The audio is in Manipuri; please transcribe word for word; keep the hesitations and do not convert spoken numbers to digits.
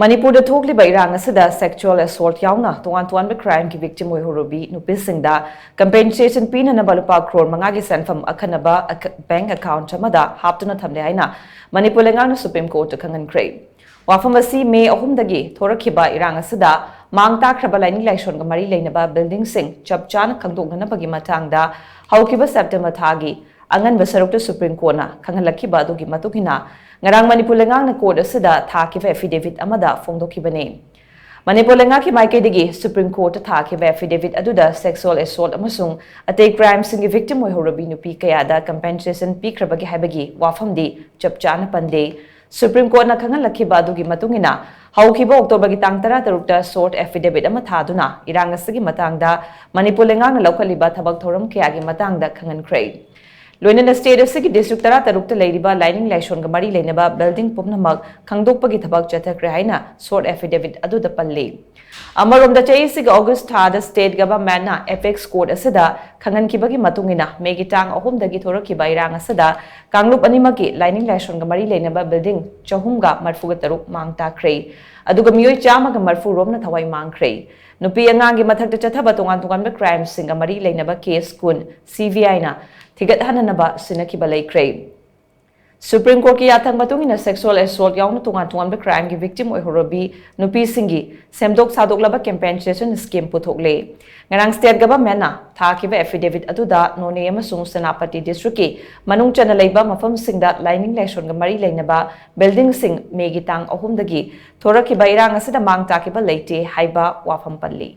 ꯃꯅꯤꯄꯨꯔꯗ ꯊꯣꯛꯂꯤꯕ ꯏꯔꯥꯡ ꯑꯁꯤꯗ sexual assault ꯌꯥꯎꯅ ꯇꯣꯉꯥꯟ ꯇꯣꯉꯥꯟꯕ crimeꯒꯤ victim ꯑꯣꯏꯍꯧꯔꯕꯤ ꯅꯨꯄꯤꯁꯤꯡꯗ compensation ꯄꯤꯅꯅꯕ ꯂꯨꯄꯥ ꯀ꯭ꯔꯣꯔ ꯃꯉꯥꯒꯤ ꯁꯦꯟꯐꯝ ꯑꯈꯟꯅꯕ ꯑꯀ-, bank account ꯑꯃꯗ ꯍꯥꯞꯇꯨꯅ ꯊꯝꯂꯦ ꯍꯥꯏꯅ ꯃꯅꯤꯄꯨꯔ ꯂꯩꯉꯥꯛꯅ Supreme Courtꯇ ꯈꯪꯍꯟꯈ꯭ꯔꯦ꯫ ꯋꯥꯐꯝ ꯑꯁꯤ ꯃꯦ ꯑꯍꯨꯝꯗꯒꯤ ꯊꯣꯔꯛꯈꯤꯕ ꯏꯔꯥꯡ ꯑꯁꯤꯗ ꯃꯥꯡ ꯇꯥꯛꯈ꯭ꯔꯕ ꯂꯥꯏꯅꯤꯡ ꯂꯥꯏꯁꯣꯟꯒ ꯃꯔꯤ ꯂꯩꯅꯕ buildingꯁꯤꯡ ꯆꯞ ꯆꯥꯅ ꯈꯪꯗꯣꯛꯅꯅꯕꯒꯤ ꯃꯇꯥꯡꯗ ꯍꯧꯈꯤꯕ September ꯊꯥꯒꯤ ꯑꯉꯟꯕ ꯁꯔꯨꯛꯇ Supreme Courtꯅ ꯈꯪꯍꯜꯂꯛꯈꯤꯕ ꯑꯗꯨꯒꯤ ꯃꯇꯨꯡ ꯏꯟꯅ, ꯉꯔꯥꯡ ꯃꯅꯤꯄꯨꯔ ꯂꯩꯉꯥꯛꯅ court ꯑꯁꯤꯗ ꯊꯥꯈꯤꯕ affidavit ꯑꯃꯗ ꯐꯣꯡꯗꯣꯛꯈꯤꯕꯅꯤ꯫ ꯃꯅꯤꯄꯨꯔ ꯂꯩꯉꯥꯛꯀꯤ ꯃꯥꯏꯀꯩꯗꯒꯤ Supreme Courtꯇ ꯊꯥꯈꯤꯕ affidavit ꯑꯗꯨꯗ sexual assault ꯑꯃꯁꯨꯡ ꯑꯇꯩ crimeꯁꯤꯡꯒꯤ victim ꯑꯣꯏꯍꯧꯔꯕꯤ ꯅꯨꯄꯤ ꯀꯌꯥꯗ compensation ꯄꯤꯈ꯭ꯔꯕꯒꯦ ꯍꯥꯏꯕꯒꯤ ꯋꯥꯐꯝꯗꯤ ꯆꯞ ꯆꯥꯅ ꯄꯟꯗꯦ꯫ Supreme Courtꯅ ꯈꯪꯍꯜꯂꯛꯈꯤꯕ ꯑꯗꯨꯒꯤ ꯃꯇꯨꯡ ꯏꯟꯅ, ꯍꯧꯈꯤꯕ Octoberꯒꯤ ꯇꯥꯡ ꯇꯔꯥ ꯇꯔꯨꯛꯇ short affidavit ꯑꯃ ꯊꯥꯗꯨꯅ ꯏꯔꯥꯡ ꯑꯁꯤꯒꯤ ꯃꯇꯥꯡꯗ ꯃꯅꯤꯄꯨꯔ ꯂꯩꯉꯥꯛꯅ ꯂꯧꯈꯠꯂꯤꯕ ꯊꯕꯛ ꯊꯧꯔꯝ ꯀꯌꯥꯒꯤ ꯃꯇꯥꯡꯗ ꯈꯪꯍꯟꯈ꯭ꯔꯦ꯫ ꯂꯣꯏꯅꯅ state ꯑꯁꯤꯒꯤ district ꯇꯔꯥ ꯇꯔꯨꯛꯇ ꯂꯩꯔꯤꯕ ꯂꯥꯏꯅꯤꯡ ꯂꯥꯏꯁꯣꯟꯒ ꯃꯔꯤ ꯂꯩꯅꯕ building ꯄꯨꯝꯅꯃꯛ ꯈꯪꯗꯣꯛꯄꯒꯤ ꯊꯕꯛ ꯆꯠꯊꯈ꯭ꯔꯦ ꯍꯥꯏꯅ short affidavit ꯑꯗꯨꯗ ꯄꯜꯂꯤ꯫ ꯑꯃꯔꯣꯝꯗ, ꯆꯍꯤꯁꯤꯒꯤ August ꯊꯥꯗ state governmentꯅ apex court ꯑꯁꯤꯗ ꯈꯪꯍꯟꯈꯤꯕꯒꯤ ꯃꯇꯨꯡ ꯏꯟꯅ, ꯃꯦꯒꯤ ꯇꯥꯡ ꯑꯍꯨꯝꯗꯒꯤ ꯊꯣꯔꯛꯈꯤꯕ ꯏꯔꯥꯡ ꯑꯁꯤꯗ ꯀꯥꯡꯂꯨꯞ ꯑꯅꯤꯃꯛꯀꯤ ꯂꯥꯏꯅꯤꯡ ꯂꯥꯏꯁꯣꯟꯒ ꯃꯔꯤ ꯂꯩꯅꯕ building ꯆꯍꯨꯝꯒ ꯃꯔꯤꯐꯨꯒ ꯇꯔꯨꯛ ꯃꯥꯡ ꯇꯥꯛꯈ꯭ꯔꯦ, ꯑꯗꯨꯒ ꯃꯤꯑꯣꯏ ꯆꯥꯝꯃꯒ ꯃꯔꯤꯐꯨ ꯔꯣꯝꯅ ꯊꯋꯥꯏ ꯃꯥꯡꯈ꯭ꯔꯦ꯫ ꯅꯨꯄꯤ ꯑꯉꯥꯡꯒꯤ ꯃꯊꯛꯇ ꯆꯠꯊꯕ ꯇꯣꯉꯥꯟ ꯇꯣꯉꯥꯟꯕ crimeꯁꯤꯡꯒ ꯃꯔꯤ ꯂꯩꯅꯕ case ꯀꯨꯟ CBIꯅ ꯊꯤꯒꯠꯍꯟꯅꯅꯕ ꯁꯤꯟꯅꯈꯤꯕ ꯂꯩꯈ꯭ꯔꯦ꯫ Supreme Courtꯀꯤ ꯌꯥꯊꯪ ꯃꯇꯨꯡ ꯏꯟꯅ sexual assault ꯌꯥꯎꯅ ꯇꯣꯉꯥꯟ ꯇꯣꯉꯥꯟꯕ crimeꯒꯤ victim ꯑꯣꯏꯍꯧꯔꯕꯤ ꯅꯨꯄꯤꯁꯤꯡꯒꯤ ꯁꯦꯝꯗꯣꯛ ꯁꯥꯗꯣꯛꯂꯕ compensation scheme ꯄꯨꯊꯣꯛꯂꯦ꯫ ꯉꯔꯥꯡ state governmentꯅ ꯊꯥꯈꯤꯕ affidavit ꯑꯗꯨꯗ ꯅꯣꯅꯦ ꯑꯃꯁꯨꯡ ꯁꯦꯅꯥꯄꯇꯤ districtꯀꯤ ꯃꯅꯨꯡ ꯆꯟꯅ ꯂꯩꯕ ꯃꯐꯝꯁꯤꯡꯗ ꯂꯥꯏꯅꯤꯡ ꯂꯥꯏꯁꯣꯟꯒ ꯃꯔꯤ ꯂꯩꯅꯕ buildingꯁꯤꯡ ꯃꯦꯒꯤ ꯇꯥꯡ ꯑꯍꯨꯝꯗꯒꯤ ꯊꯣꯔꯛꯈꯤꯕ ꯏꯔꯥꯡ ꯑꯁꯤꯗ ꯃꯥꯡ ꯇꯥꯛꯈꯤꯕ ꯂꯩꯇꯦ ꯍꯥꯏꯕ ꯋꯥꯐꯝ ꯄꯜꯂꯤ꯫